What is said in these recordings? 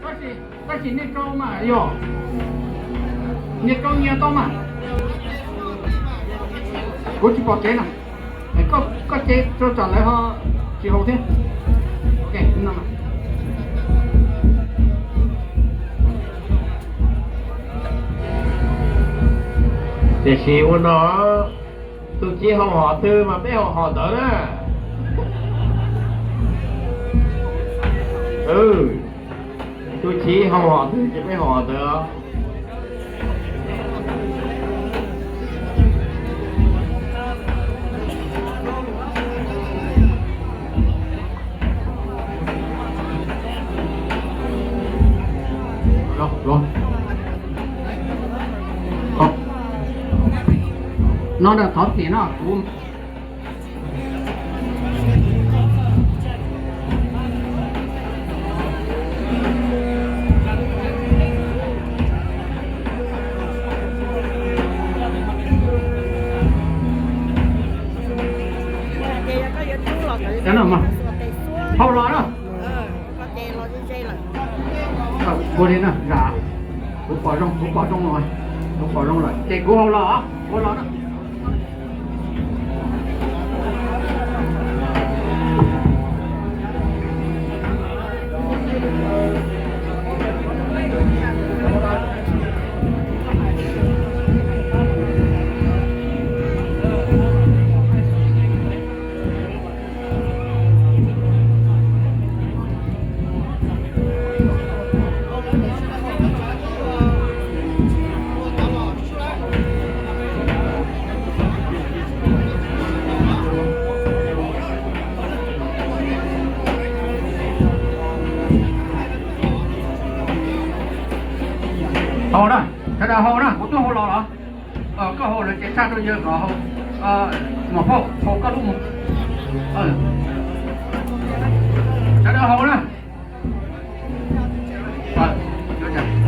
Tab sis nej rau mas yog, nej rau nyias tau mas. Kuv tsis pom kev no. Koj, koj ces rau tsam lawv ho tsis haus thiab. Ok, no mas. Tiam sis ua no, tus chiv haus hom twg mas peb haus hom ntawd na. Tus chiv haus hom twg ces peb haus hom ntawd. No na, thov txim no kuv. Hau los na. Ua li na, zam. Kuv pom zoo, kuv pom zoo lawm, kuv pom zoo lawm ces kuv hau los, kuv los na. Hau na, sawv daws hau na, kuv twb hau los los. Koj hau lawm ces tshaj rau yawg kom hau. Mos phauj, hau koj lub mus. Sawv daws hau na.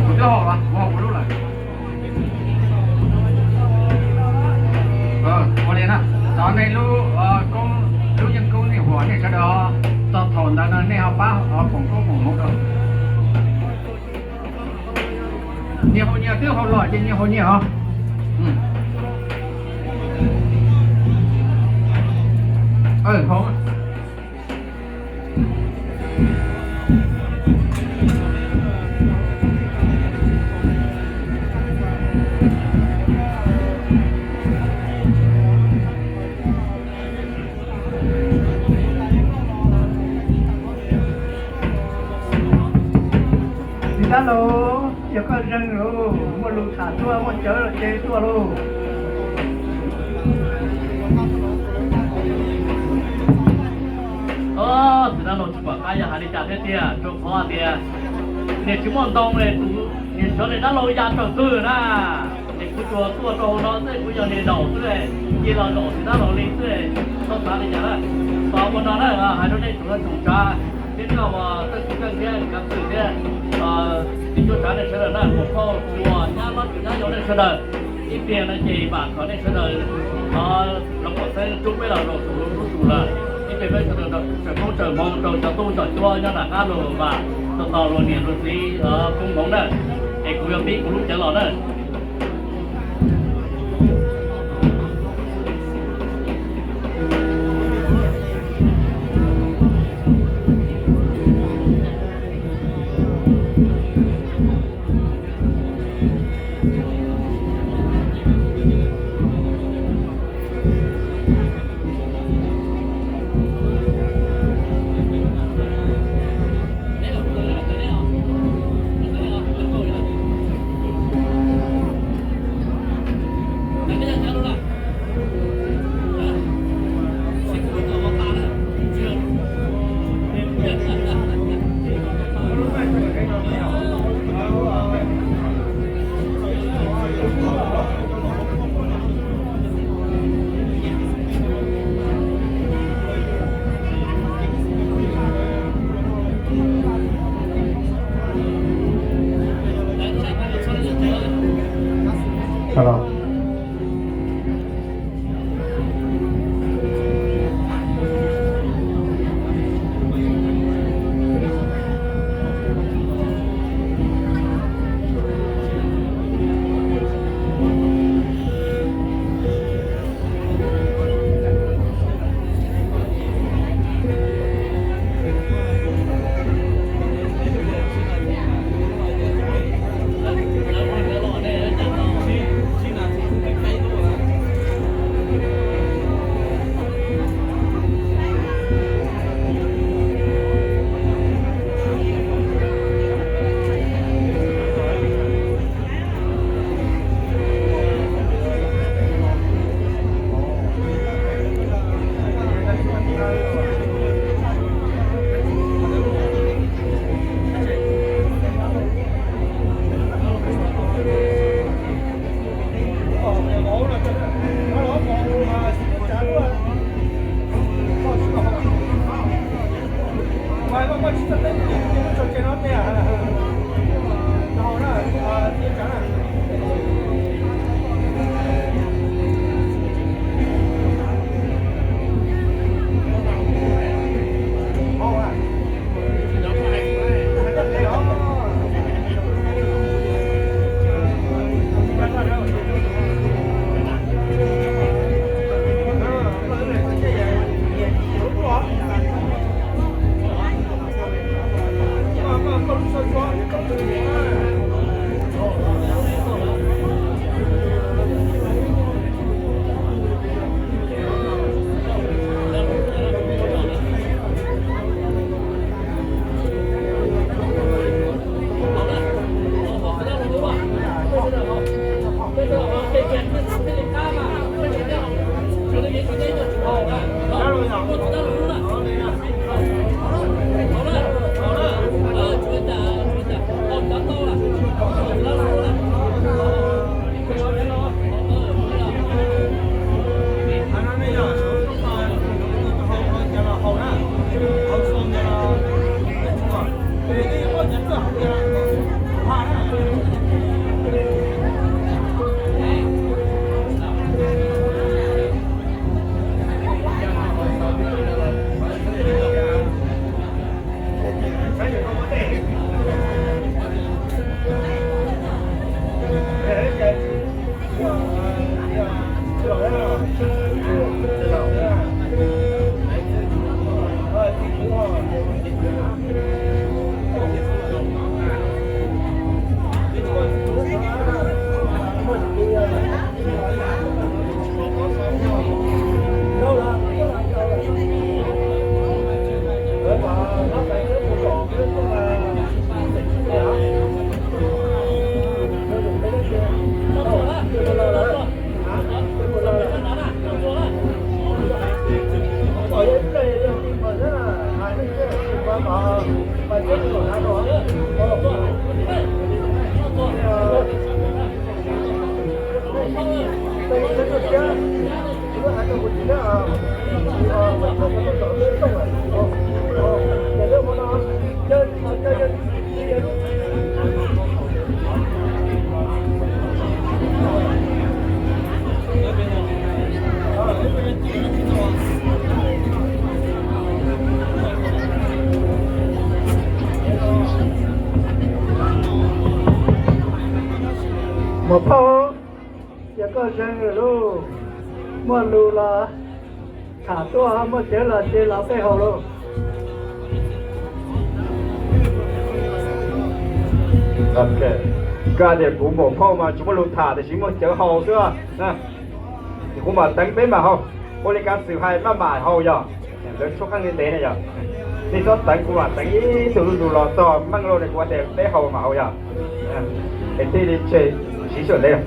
Kuv twb hau los, kuv hau kuv lub lawm. Ua li na, tov nej lub, lub yeej koob nej huam nej sawv daws, txog thaum ntawd no nej ho pab foom koob foom hmoov rau. Nyias hau nyias, twb hau los ces nyias hau nyias os. Hau. Txiv Dab Laug, yog koj zeeg lauj, muaj lus tham tuaj, muaj cawv los ces tuaj lauj. Txiv Dab Laug tsis pom qab yog hais li cas thiab tiag, rau qhov tias niam tsis muaj ntoo, niam sawv daws Dab Laug ya raws qwj na. Ces kuv tsuas tuaj rau hauv no xwb, kuv yog niag zaum xwb, cia los zaum Txiv Dab Laug li xwb, txhob xav li cas na. Tos ua no na, hais rau nej tsoom tsav thiab koj uas txawj txwv kawg thiab kav xwm thiab ib tsoom tsav nej sawv daws na, muam phauj tsuas nyab hlob tsuas nyab yau nej sawv daws. Ib pliag no ces vam khom nej sawv daws los pom xeeb rub peb los zaum saum lub tus lawm. Ib pliag peb sawv daws tsaws koob tsaws hmoov rau cov tub cov cuab nyob nram qab los vam tos tos luag niam luag txiv koob hmoov na. Es kuv yuav pib kuv lub cawv los na. Muam phauj, yog koj zeeg lawm lauj, muaj lus los tham tuaj, muaj cawv los ces los peb haus lauj. Koj tias kuv muam phauj mas tsis muaj lus tham tiam sis muaj cawv haus xwb. Kuv mam teev peb mam haus, ua li kav xwm hais maj mam haus yog. Lawv tshuab qeej ntev ntev ne yog. Nej txhob teev, kuv mam teev ib tug lus los txog meej lawm ne kuv tias peb haus mam haus yog. Es thiaj li tseg siv sij hawm ntev.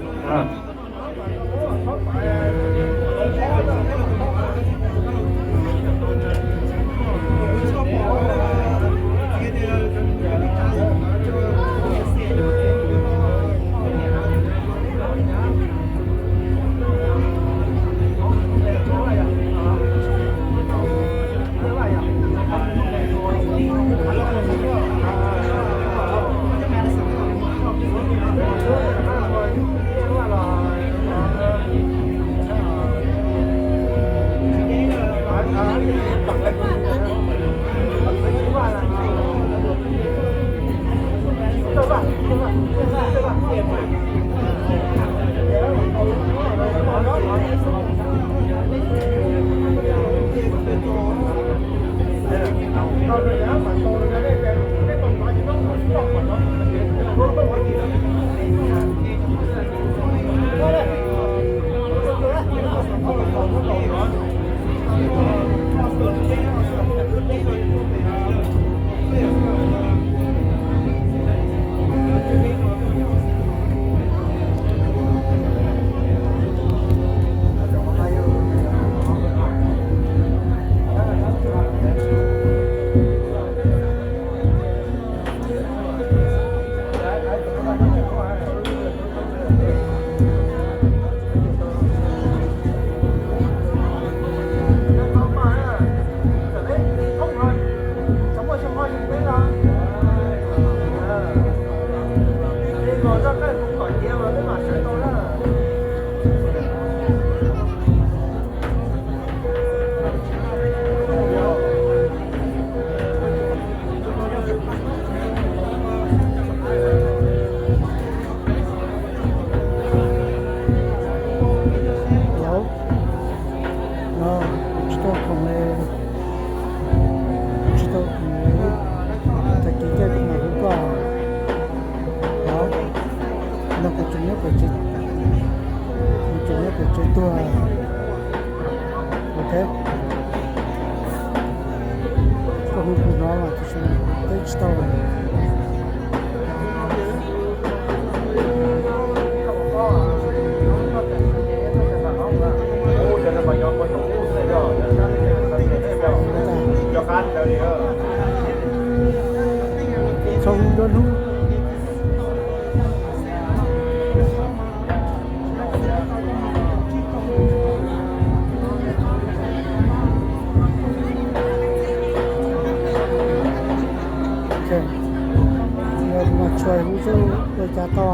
Tsis tau khoom li, tsis tau khoom li, tag kis caij kuv mam hu koj. Ces tsev tuag. Ok. Koj hu kuv no mas tsis tau. Txhob hu nruab hnub. Mas tsuas hu xwb ua cas tau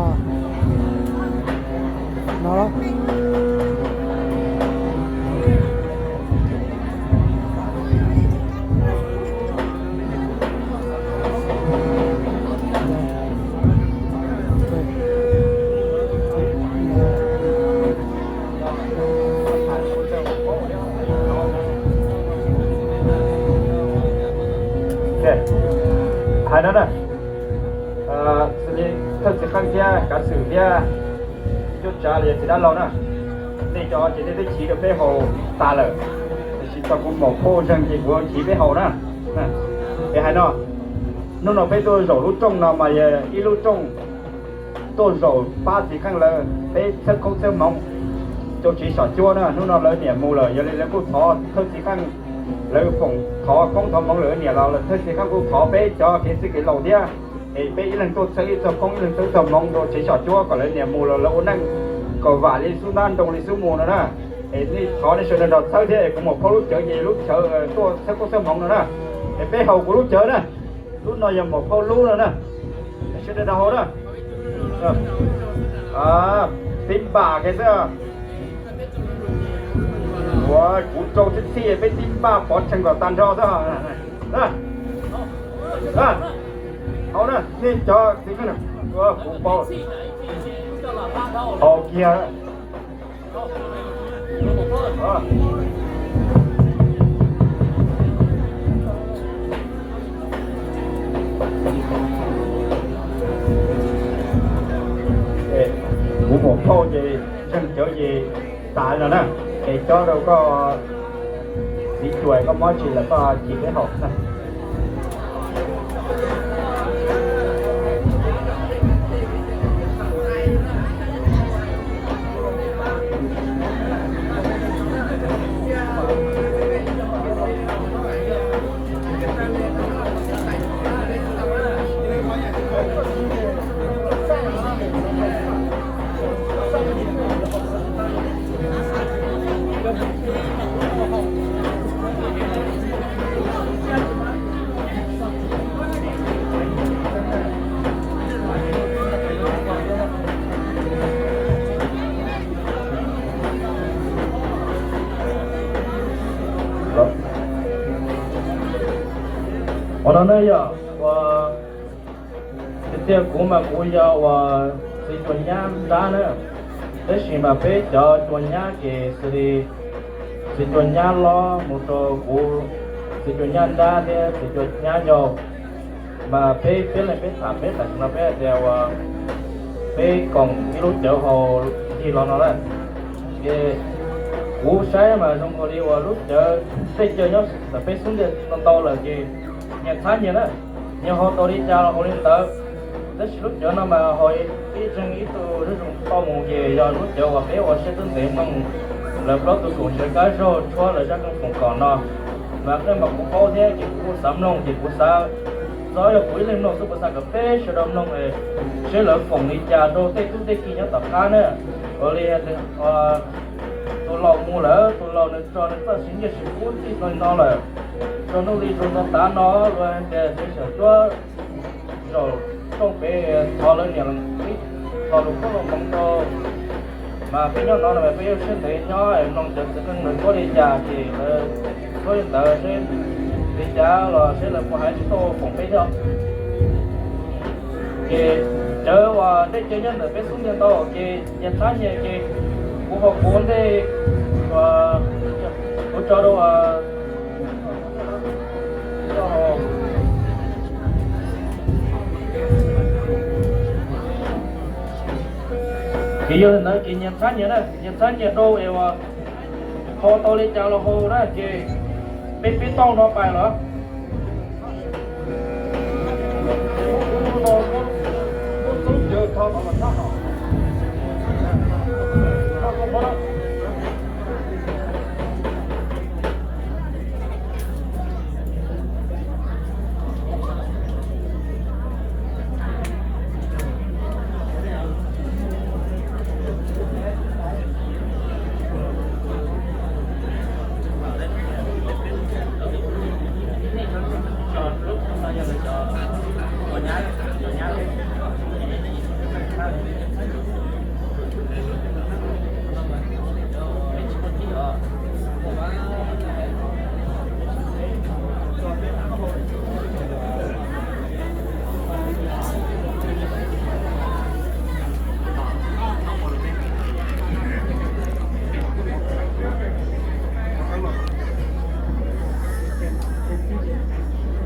no. Hais no na, xws li thawj txiv qeej thiab kav xwm thiab cuab tsav los yog txiv dab laug na, nej cov ces nej twb chiv rau peb haus tas lawm, tiam sis thaum kuv maum phauj zeeg ces kuv chiv peb haus na. Es hais no, hnub no peb tuaj zaum lub rooj no mas yog ib lub rooj tuaj zaum pab txiv qeej lawv peb txhawb koob txhawb hmoov rau tsev xyom cuab na. Hnub no lawv niam mus lawm, yog li lawv kuj thov thawj txiv qeej, lawv foom thov koob thov hmoov lawm niam los lawm, thawj txiv qeej kuj thov peb cov kev txwj kev laus thiab, es peb ib leeg tuaj txhawb ib txoj koob, ib leeg txhawb ib txoj hmoov rau tsev xyom cuab kom lawv niam mus los lawv ua neej kom vam li xub ntab nroo li xub mus no na. Es nej thov nej sawv daws nrog txhawb thiab, es kuv maum phauj lub cawv ces lub cawv tuaj txhawb koob txhawb hmoov no na. Es peb haus kuv lub cawv na, lub no yog maum phauj lub no na. Sawv daws nrog haus na. Tib npam kiag xwb. Ua kuv rau txhij txhij peb tib npaj pov tseg kom tag nrho xwb. Haus na, nej cov txiv, kuv paub. Haus kiag. Kuv maum phauj ces zeeg cawv ces tas no na, es cob rau koj txiv cuas koj mob tsis lawm koj chiv peb haus na. Ua no ne yog ua tiag tiag kuv mas kuv yog ua txiv cuas nyab nrab na, tab sis mas peb cov cuas nyab ces xws li txiv cuas nyab lob mus rau kuv txiv cuas nyab nrab thiab txiv cuas nyab yau, mas peb peb leeg peb tham peb tham no peb hais tias ua peb koom ib lub cawv haus ncig los no na. Ces kuv saib mas zoo nkaus li uas lub cawv tej caw nyob ntawm peb xub ntiag no ntau lawm ces nyias txhab nyias na, nyias haus tau li cas los haus li ntawd. Tab sis lub cawv no mas haus ib zeeg ib tug zoo zoo tau mus ces yog lub cawv uas peb ua siab twb ntev mloog lawv plaub tug koom nrhiav kab zaug tshuab lawv zaj koob foom kom no. Mas qhov mas kuv paub thiab ces kuv kuj xav mloog ces kuv xav, txawm yog kuv ib leeg mloog xwb kuv xav kom peb sawv daws mloog seb lawv foom li cas rau tej tub tej ki nyob tom qab na. Ua li tus laus mus lawm, tus laus nws tso nws txoj siv nyiaj siv kub txij no lawm, rau hnub li rau tau tav no, luag hais tias tsev xyom cuab zaum rooj pem thov lawv niam los thov lus koob lus hmoov rau. Mas peb nyob no no mas peb yuav siab ntev nyob mloog cov txiv qeej lawv tuab li cas ces lawv tuab li ntawd seb li cas los seb lawv puas hais tsis tau foom peb thiab. Ces cawv uas tej cawv nyob ntawm peb xub ntiag ntau ces nyias txhab nyias ces kuv ho kuv ntej kuv tso rau Yog li ntawd ces nyias txhab nyias na, nyias txhab nyias rau es uas ho tau li cas los haus na ces peb peb tauj no pais los.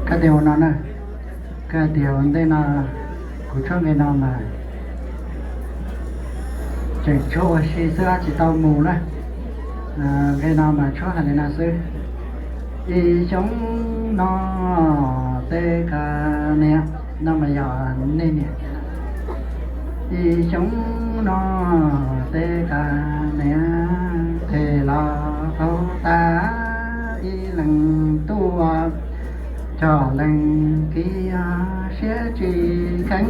Kab tias ua no na, kab tias ua ntej no kuv tshuab nqe no mas tseem tshuab ua si xwb, tsis tau mus na. Nqe no mas tshuab hais li no xwb. Ib xyoo no tej kas niam, no mas yog nej niam. Ib xyoo no tej kas niam, tej los qaug tas, ib leeg tuaj coj leeg kis, siab tsis kheev.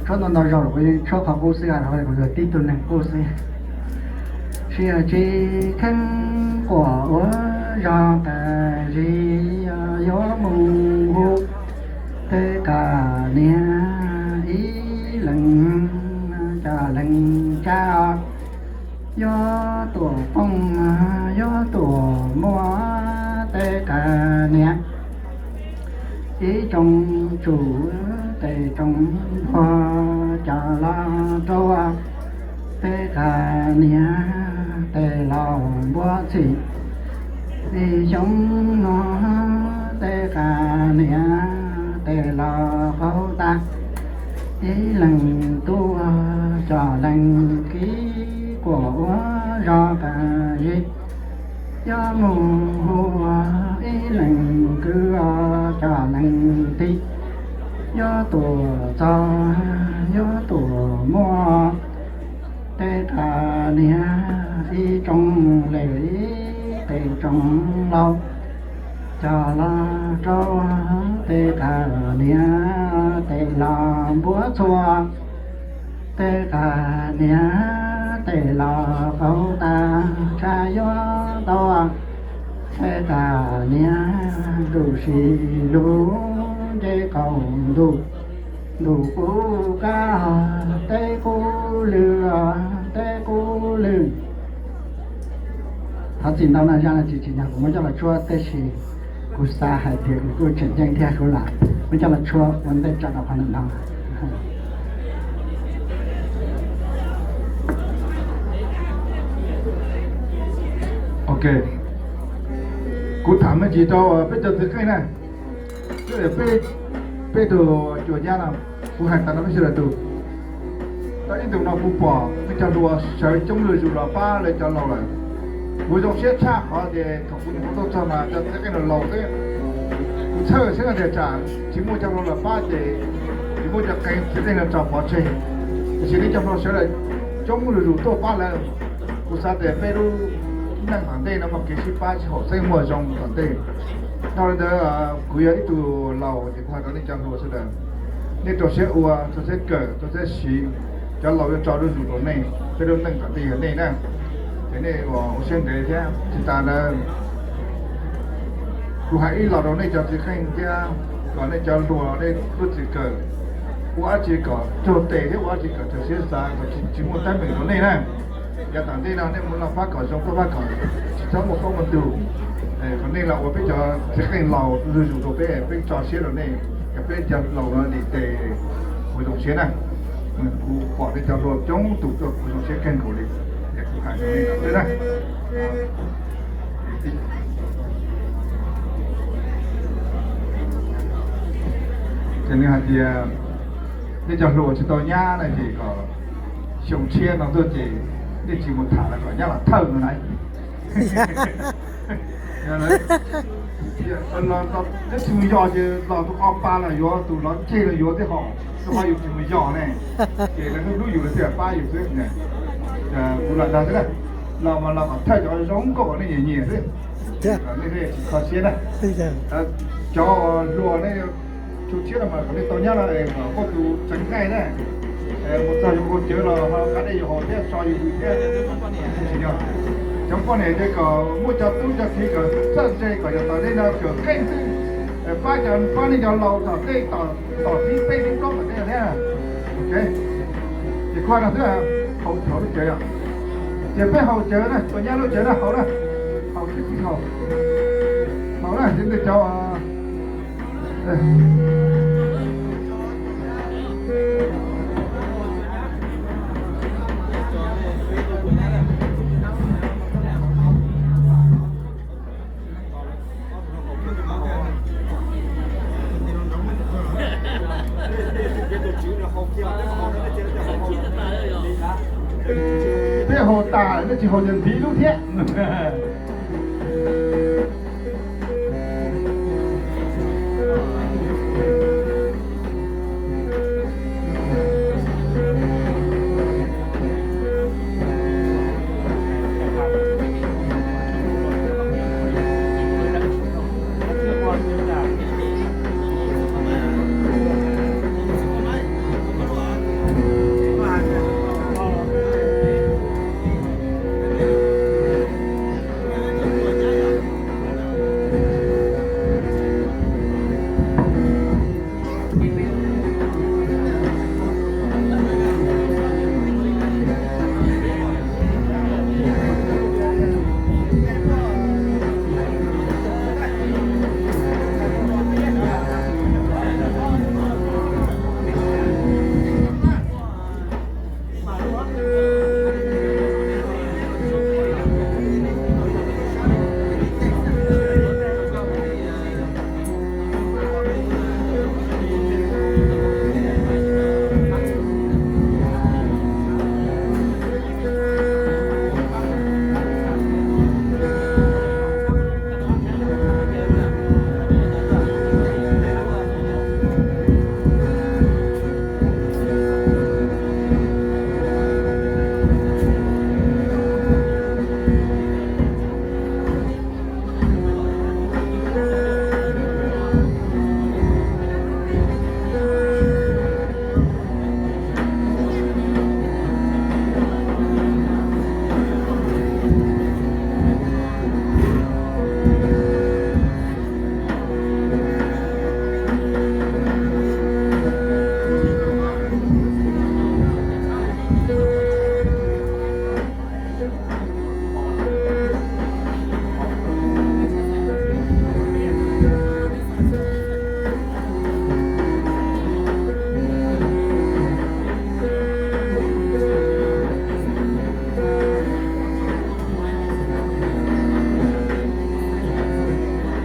Tshuab ntau ntau zaus los kuv yeej tshuab qhov qub xwb, kuv yog tib tug neeg qub xwb. Siab tsis kheev quaj ua zog tas zis, yuav mus hu tej kas niam, ib leeg coj leeg tsa, yuav tuaj poob yuav tuaj muab tej kas niam. Ib tsoom tsum tej tsoom npua coj los rau tej kas niam tej laus npua txhim. Ib xyoo no tej kas niam tej laus qaug tas, ib leeg tuaj coj leeg kis, quaj ua zog tas zis, yuav mus hu ib leeg kwv coj leeg tij, yuav tuaj txog yuav tuaj muab tej kas niam. Ib tsoom lej tej tsoom laus coj los rau tej kas niam tej laus npua txhua. Tej kas niam tej laus qaug tas, tshaj yuav tau tej kas niam, ntuj sis lug nce qaum ntuj, ntuj kub kab, teb kub lwj, teb kub lwj. Thov txim ntau na, zaj no tsis tsim nyog kuv muab coj los tshuab, tab sis kuv xav hais tias nws kuj tseem ceeb thiab, kuv lam muab coj los tshuab ua ntej tso rau qhov ntawm no. Ok, kuv tham me ntsis rau peb cov txiv qeej na. Peb, peb tug cuas nyab no, kuv hais tas no peb sawv daws tug. Tau ib ntus no kuv pom nej cov hluas sawv coob zuj zus los pab lawv cov laus lawm. Kuv zoo siab tshaj qhov tias thaum kuv nyuam qhuav tuaj txog mas cov txiv qeej laus laus xwb. Kuv txhawj xwb no tias tsam tsis muaj cov hluas los pab ces tsis muaj cov qeej txiv qeej no tso pov tseg. Tiam sis nej cov hluas sawv daws coob zuj zus tuaj pab lawm. Kuv xav tias peb lub neej tom ntej no muaj kev sib pab sib haum xeeb muaj zoo tom ntej. Dhau li ntawd, kuv yog ib tug laus ces kuv hais rau nej cov hluas sawv daws, nej rau siab ua, rau siab kawm, rau siab siv. Cov laus yuav tso zuj zus rau nej, peb lub neej tom ntej yog nej na. Ces nej ua siab ntev thiab. Tsis tas ntawd, kuv hais ib los rau nej cov txiv qeej thiab, kom nej cov hluas nej lub txim kawm, ua dab tsi kom cuag tes thiab ua dab tsi kom raws siab xav, kom tsis muaj teeb meem rau nej na. Yav tom ntej no nej mus los pab kom zoo, pab pab kom tsis txhob muaj qaub muaj ntug. Kom nej los ua peb cov txiv qeej laus zuj zus rau peb, peb tso siab rau nej, kom peb cov laus no dim tes kuv zoo siab na. Kuv pom nej cov hluas coob tus tuaj kuv zoo siab kawg nkaus li, es kuv hais rau nej no xwb na. Ces nws hais tias nej cov hluas tsis tau nyab na ces kom Xyoo tshiab no tuaj ces nej tsis mus tham los kom nyab los thawj no na. Neb tsis mus yos ces los tus o pa los yuav, tus lov ceg los yuav thiab hos, rau qhov yus tsis mus yos ne. Ces lawv hlub yus lawv thiaj pab yus xwb. Kuv lam dag xwb na, los mas los kom thawj cov zoo nkauj kom nej nyiam nyiam xwb, kom nej thiaj tsis kho siab na. Cov hluas nej, xyoo tshiab no mas kom nej tau nyab no es kom muaj tus tseev nqaij na. Mus txog yus nkaus cawv los ho kav dej yus haus thiab so yus thiab. Cov poj niam ces kom muaj cov tub cov kiv kom txawj ntse kom yog tom nej no kom keej xwb. Pab cov, pab nej cov laus tom tej, tom thib peb thib plaub tom tej thiab. Ok, ces kuv hais no xwb, haus cawv lub cawv yom. Ces peb haus cawv na, tus nyab lub cawv na, haus na, haus tib tib haus, haus na, ces nej cov Peb haus tas nej tsis haus ces ntxiv lub thiab.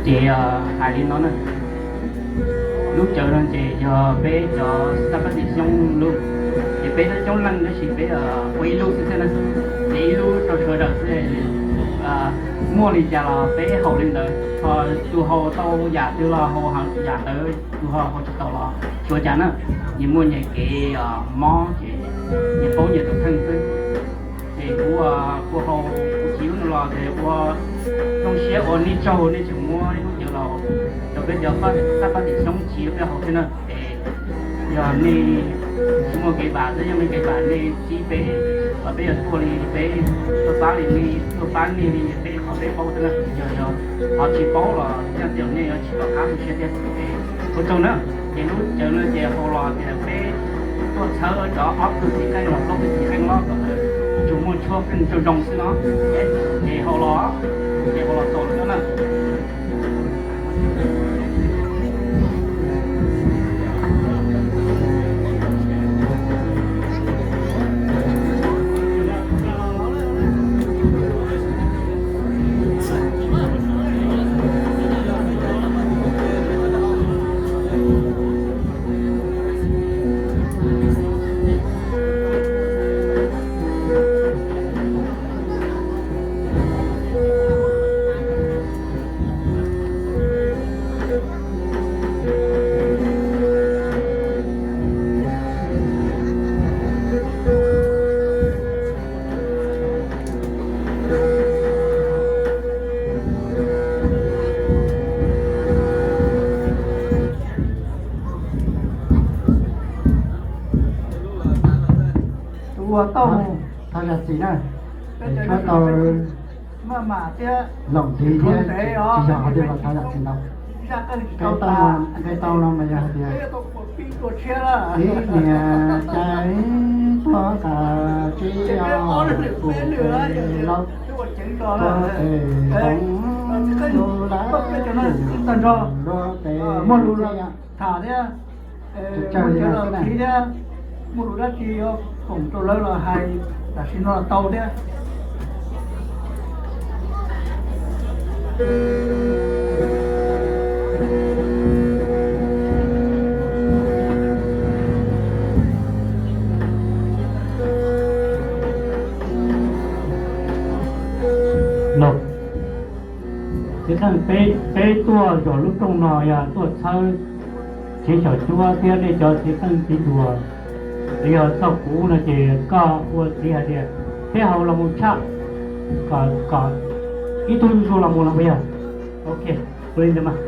Ces hais li no na, lub cawv no ces yog peb cov xab pab tim xyoob lub, ces peb coob leej tab sis peb ua ib lub xwb thiab na, ces ib lub rau sawv daws xwb. Muaj li cas los peb haus li ntawd, ho tus haus tau yam twg los haus yam ntawd, tus ho haus tsis tau los tsis ua cas na. Nyias muaj nyias kev mob ces nyias paub nyias tus kheej xwb. Ces kuv, kuv haus, kuv chiv lub no los ces ua zoo siab ua nej tsaug nej tseem muab ib lub cawv los rau peb cov xab pab tim xyoob chiv peb haus thiab na. Es yog nej tsis muaj kev vam, twb yog nej kev vam nej txib peb, peb yuav tuaj li peb tuaj pab li nej, tuaj pab nej li peb qhov peb paub xwb na. Yog, yog qhov tsis paub los yeej tias nej yuav tsis pom qab tu siab thiab. Ua tsaug na. Ces lub cawv no ces haus los tias peb tuaj txhawb cov ob tug txiv qeej los plaub tug txiv qeej los kom lawv tsuas muaj tshuab qeej zoo zoo xwb no. Ces haus los, ces haus los txaus lawm na. Ua tau thov zam txim na, es tshuab tau maj mam thiab loom tiv thiab tsis yog hais tias los thov zam txim ntau. Nqe tau, nqe tau no mas yog hais tias ib niag cai tuag tas tsib os, pum pem laub tuag pem hmoov lub lab, pum luag pem muaj lus tham thiab, muaj cawv los tiv thiab, muaj lus dab tsi yuav foom rau lawv los hais tam sim no los tau thiab. Txiv Qeej, peb tuaj zos lub rooj no yog tuaj txhawb txiv xyom cuab thiab nej cov txiv qeej txiv nruas. Yog txog kuv no ces koj ua txiv hais tias peb haus los mus tshaj, kom ib tug zuj zus los mus los puas yog? Ok, ua li ntawd mas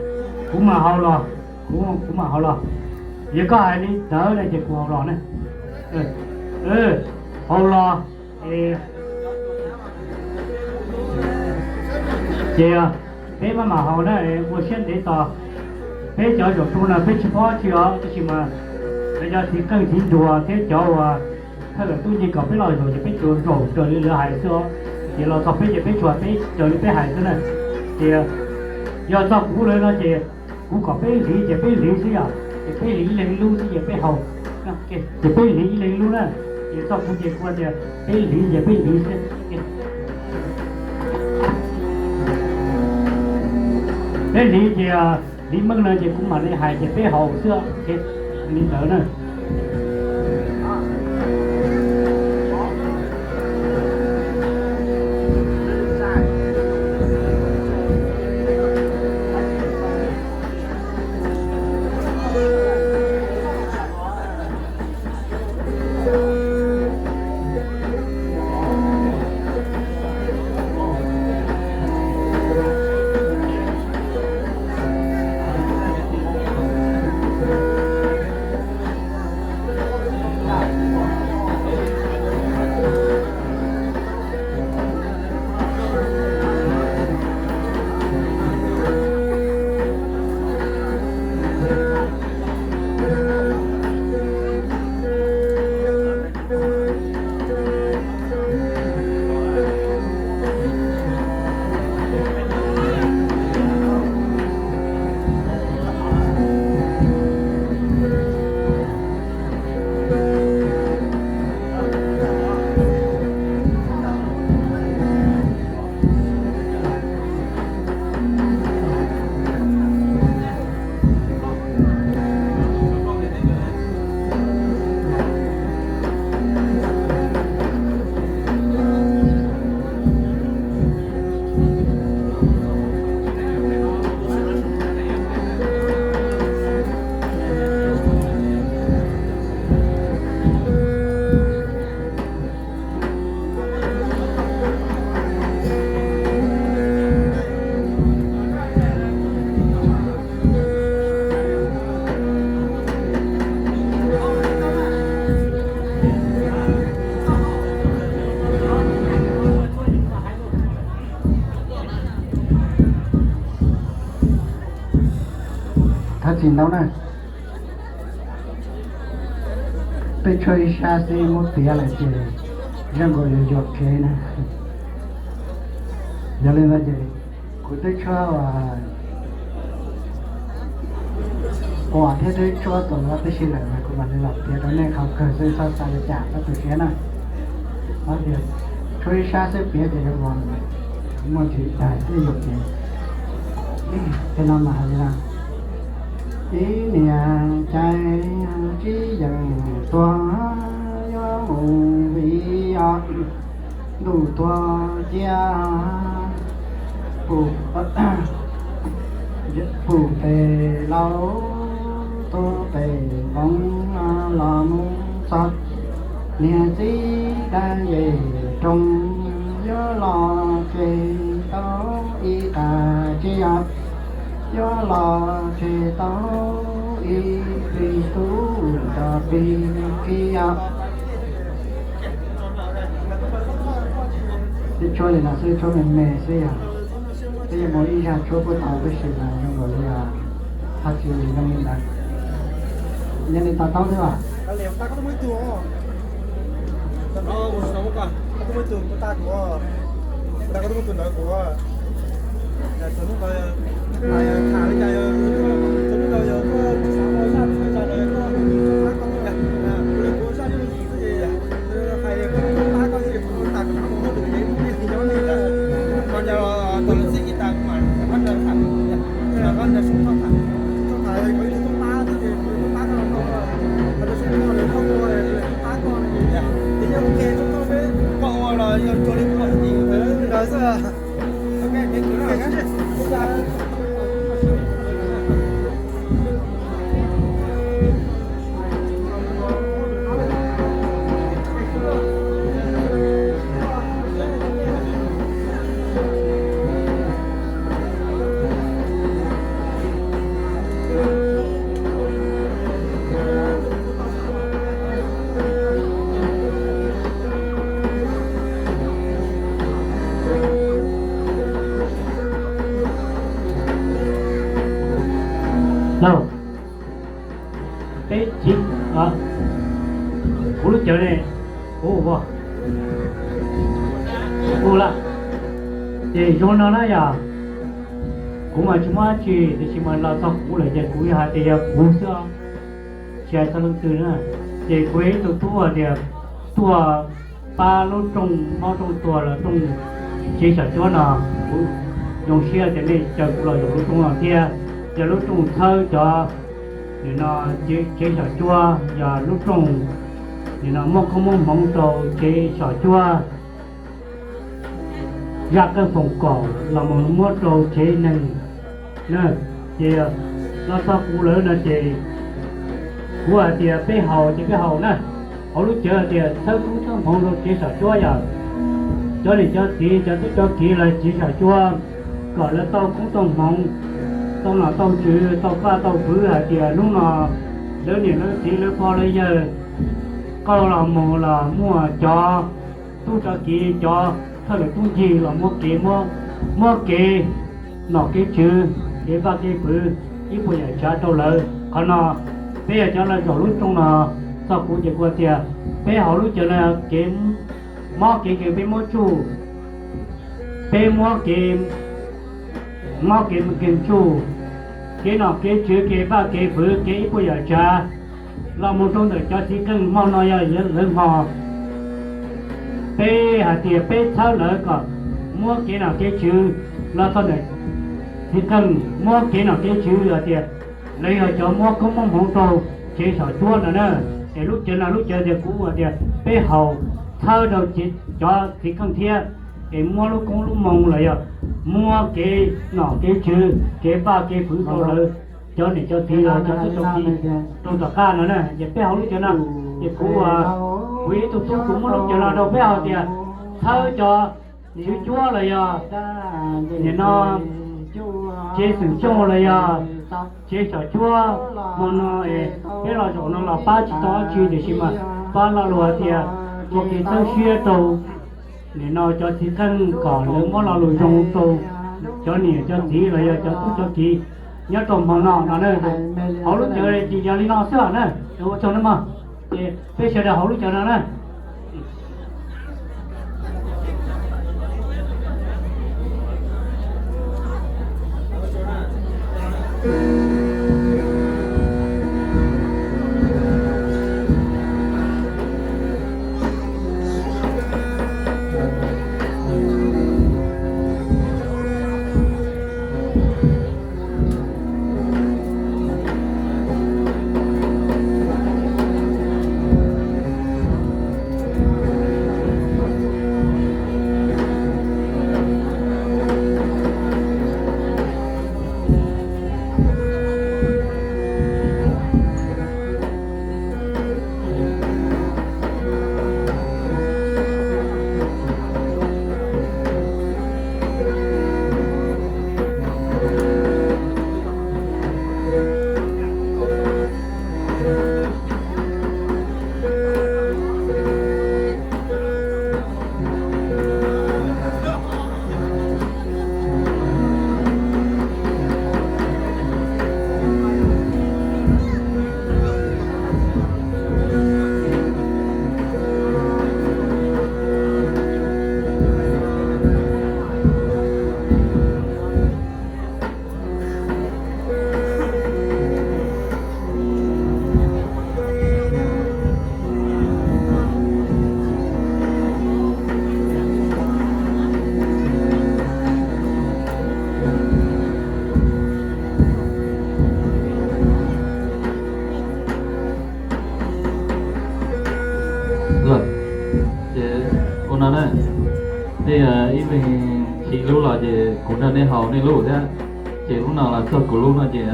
kuv mam haus los, kuv, kuv mam haus los. Yog koj hais li ntawd no ces kuv haus los na. Haus los. Ces peb maj mam haus na, ua siab ntev tos. Peb cov zaum rau no peb tsis paub tsi os, tab sis mas peb cov txiv qeej txiv nruas thiab cov uas thawj coj tub nce kom peb los zaum ces peb tsuas zaum raws li lawv hais xwb os. Ces los txog peb ces peb tsuas peb raws li peb hais xwb na. Ces yog txog kuv lawm no ces kuv kom peb hliv ces peb hliv xwb yom, ces peb hliv ib leeg ib lub xwb ces peb haus. Ces peb hliv ib leeg ib lub na, ces txog kuv ces kuv tias peb hliv ces peb hliv xwb. Peb hliv ces hliv meej no ces kuv mam li hais ces peb haus xwb, li ntawd na. Thov txim ntau na. Peb tshuab ib sab xwb muab piav lawm ces zoo nkaus yuav yuam kev na. Yog li ntawd ces kuv twb tshuab ua thiab twb tshuab txaus tib si lawm mas kuv mam li los piav rau nej qhov kawg xwb, txhob xav li cas txhob tu siab na. Tias tshuab ib sab xwb piav ces yuav muaj ntsis daig thiab yuam kev. Tej no mas hais li no: Ib niag cai tsib yees tuag, yuav mus vim os ntuj tuag cia, pum pum pem laub, tuag pem npoo los mus txog. Niag txiv dab yem roog, yuav los tseg tau ib qas tsiaj, yuav los tseg tau ib plig tub nrog plig kiv os. Tej tshuab li no xwb, tshuab me me xwb yog, peb yuav muaj ib zaj tshuab puab tau peb sim mas zoo nkaus li yog haj tsis zoo li ntawd. Yog li tau taub thiab as? Lauj, peb chiv, kuv lub cawv ne, kuv ua, ua lawm. Ces zoo no na yog, kuv mas tsis muaj dab tsi tiam sis mas los txog kuv lawm ces kuv yog hais tias yog kuv xwb, tsis hais txog leej twg na. Ces kuv yog ib tug tub hais tias tuaj pab lub rooj mob rooj tuag los rooj tsev xyom cuab no, kuv zoo siab tias nej caw kuv los zaum lub rooj no thiab. Yog lub rooj txhawb cov nim no tsev xyom cuab, yog lub rooj nim no muab koob muab hmoov rau tsev xyom cuab, zaj qeej foom kom los mus muab rau tsev neeg na. Ces los txog kuv lawm no ces kuv hais tias peb haus ces peb haus na. Hauv lub cawv hais tias txhawb koob txhawb hmoov rau tsev xyom cuab yog cov niam cov txiv cov tub cov kiv los tsev xyom cuab kom lawv tau koob tau hmoov, tau nom tau tswv, tau vaj tau pwv hais tias hnub no lawv niam lawv txiv lawv pog lawv yawg qaug los mus los muaj cov tub cov kiv cov thawj lwm tub ncig los muab kev, muab kev nom kev tswv, kev vaj kev pwv, ib puas yam tsav rau lawv. Qhov no peb yog cov los zaum lub rooj no txog kuv ces kuv tias peb haus lub cawv no kev mob kev nkeeg peb muab tsuj, peb muab kev mob kev nkeeg tsuj, kev nom kev tswv kev vaj kev pwv kev ib puas yam tsav los mus rau ntawm cov txiv qeej hmo no yog lawv hmo. Peb hais tias peb txhawb lawv kom muab kev nom kev tswv los txog ntawm txiv qeej, muab kev nom kev tswv yog tias lawv yog cov muab koob muab hmoov rau tsev xyom cuab no na. Es lub cawv no lub cawv tias kuv ua tias peb haus txhawb rau cov txiv qeej thiab, es muab lub koob lub moo los yog muab kev nom kev tswv kev vaj kev pwv rau lawv cov niam cov txiv los cov tub cov kiv rau tom qab no na. Ces peb haus lub cawv no, ces kuv, kuv ib tug tub kuv muab lub cawv no rau peb haus tias txhawb cov tswv cuab los yog nim no tsev xeem xyooj los yog tsev xyom cuab hmo no es peb los zaum no los pab tsis tau dab tsi tiam sis mas pab lo lus hais tias ua kev txhawb siab rau nim no cov txiv qeej kom lawv muab lo lus zoo rau cov niam cov txiv los yog cov tub cov kiv nyob rau hmo no no na. Haus lub cawv ces yog li no xwb na, ua tsaug nawb mog. Ces peb sawv daws haus lub cawv no na. No na, nej ib leeg siv lub los ces kuv nrog nej haus nej lub thiab. Ces lub no los txog kuv lub no ces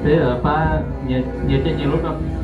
peb pab nyias caij nyias lub rau.